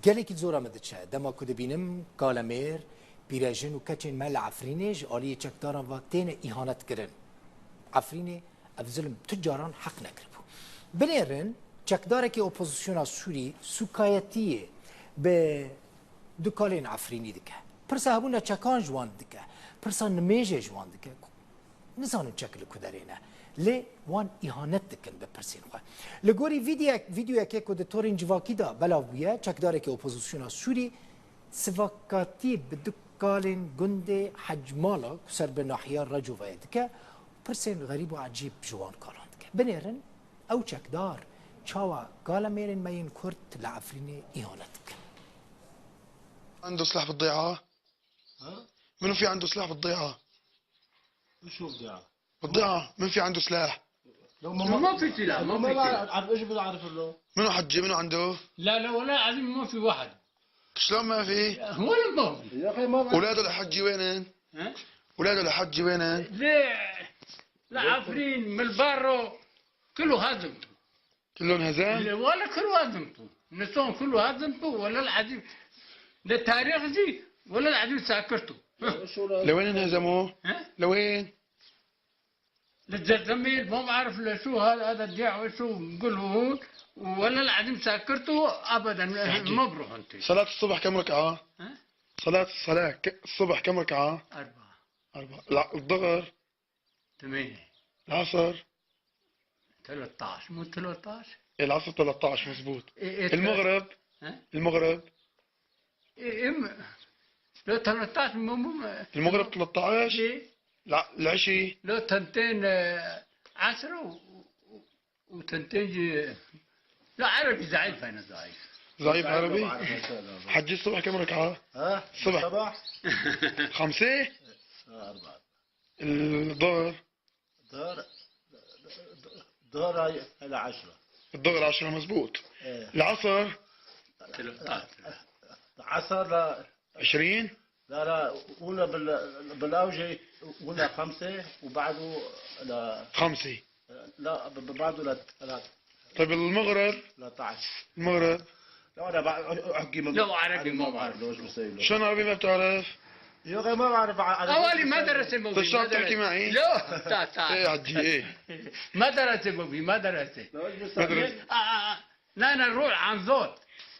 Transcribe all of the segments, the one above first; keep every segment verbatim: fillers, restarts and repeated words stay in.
Gelekî zora min diçe dema ku dibînim kalemêr, pîrejin û keçên me li Efrînê ji aliyê çekdaran ve têne îhanet kirin. Efrînê ev zilm tu caran heq nekiribû. Binêrin çekdarekî opozisyona Sûrî sûkayetiyê bi dukalên Efrînî dike. Pirsa hebûna çekan ji wan dike. Pirsa nimêjê ji wan dike. Nizanin çek li ku derê ne. Lê wan îhanet dikin bi pirsên xwe. Li gorî vîdyoyek-, vîdyoyekê ku di torên civakî de belav bûye, çekdarekî opozisyona Sûrî sivakatî bi du kalên gundê Hecmala ku ser bi nahiya Recovayê dike, pirsên xerîb û ecîb ji wan kalan dike. Binêrin ew çekdar çawa kalemêrên me yên Kurd li Efrînê îhanet dikin. عنده سلاح بالضيعة؟ ها؟ منو في عنده سلاح بالضيعة؟ شو بدي اعرف؟ بالضيعة مين في عنده سلاح؟ لو ما في سلاح، ما في سلاح. عارف ايش بدي اعرف له؟ منو حجي منو عنده؟ لا لا، والله العظيم ما في واحد. شلون ما في؟ ولا ما في. يا اخي ما بعرف. اولاده لحجي وينن؟ ها؟ اولاده لحجي وينن؟ ليه؟ لا عفرين من البارو كله هزمته. كلهم هزام؟ ولا كله هزمته. نسون كله هزمته ولا العظيم. للتاريخ زي ولا العظيم ساكرته. ها؟ شو لا؟ لوين انهزموا؟ ها؟ لوين؟ للزلزميل ما بعرف لشو هذا، هذا الديع وشو نقول هون. ولا العظيم ساكرته ابدا. ما بروح انت. صلاة الصبح كم ركعة؟ ها؟ صلاة الصلاة ك... الصبح كم ركعة؟ أربعة. أربعة. لا، الظهر، ثمانية. العصر، ثلاثة عشر، مو ثلاثة عشر؟ العصر ثلاثة عشر مزبوط. إيه، إيه، المغرب، ها؟ المغرب، إيه، إم... لا، ثلاثة عشر، مو، مو، ما- المغرب ثلاثة عشر، إيه، لا، العشي. لا، تنتين، آه، عشرة و... و... وتنتين جي... لا، عربي ضعيف، أنا ضعيف. ضعيف عربي. حجي الصبح كم ركعة؟ ها؟ الصبح. الصباح؟ خمسة؟ آه، أربعة. الظهر؟ دار دار هاي على عشرة. الظهر عشرة مزبوط. إيه. العصر؟ ثلاثة عشر. عصر لا، عشرين؟ لا، لا، أولى بال، بالأوجه، أولى خمسة، وبعده لا، خمسة. لا، ب-، ب-، بعده لا، لا، طيب، المغرب؟ ثلاثة عشر. المغرب؟ لا، أنا بع-، أحكي من لا، عربي ما بعرف. لو شو بسوي له. شلون عربي ما بتعرف؟ يا أخي، ما بعرف ع-، عربي. أولي ما درست مبي. طيب، شلون بتحكي معي؟ لا، تا، تا. ايه، عدي، ايه. ما درست مبي، ما درست. لو شو بسوي؟ ما درست. آه، آه، آه. لا، أنا نروح عن زود.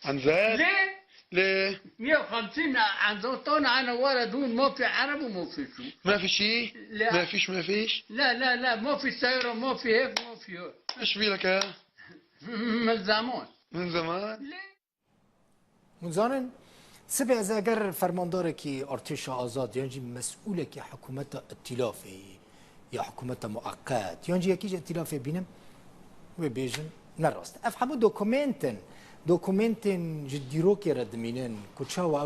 عن زاد؟ ليه؟ ليه؟ مية وخمسين عن زود، أنا، أنا ولد هون، ما في عرب وما في شو. ما في شيء؟ لا. ما فيش، ما فيش؟ لا، لا، لا، ما في سيارة، ما في هيك، ما في هيك. ايش في لك؟ من زمان. من زمان؟ ليه؟ Hûn zanin, sibê ez eger fermandarekî artêşa azad yan jî mesûlekî hikûmeta îtîlafê ya hikûmeta mueqet yan jî yekî ji îtîlafê bînim, wê bêjin ne rast. Ev hemû dokumentên, dokumentên ji dîrokê re dimînin ku çawa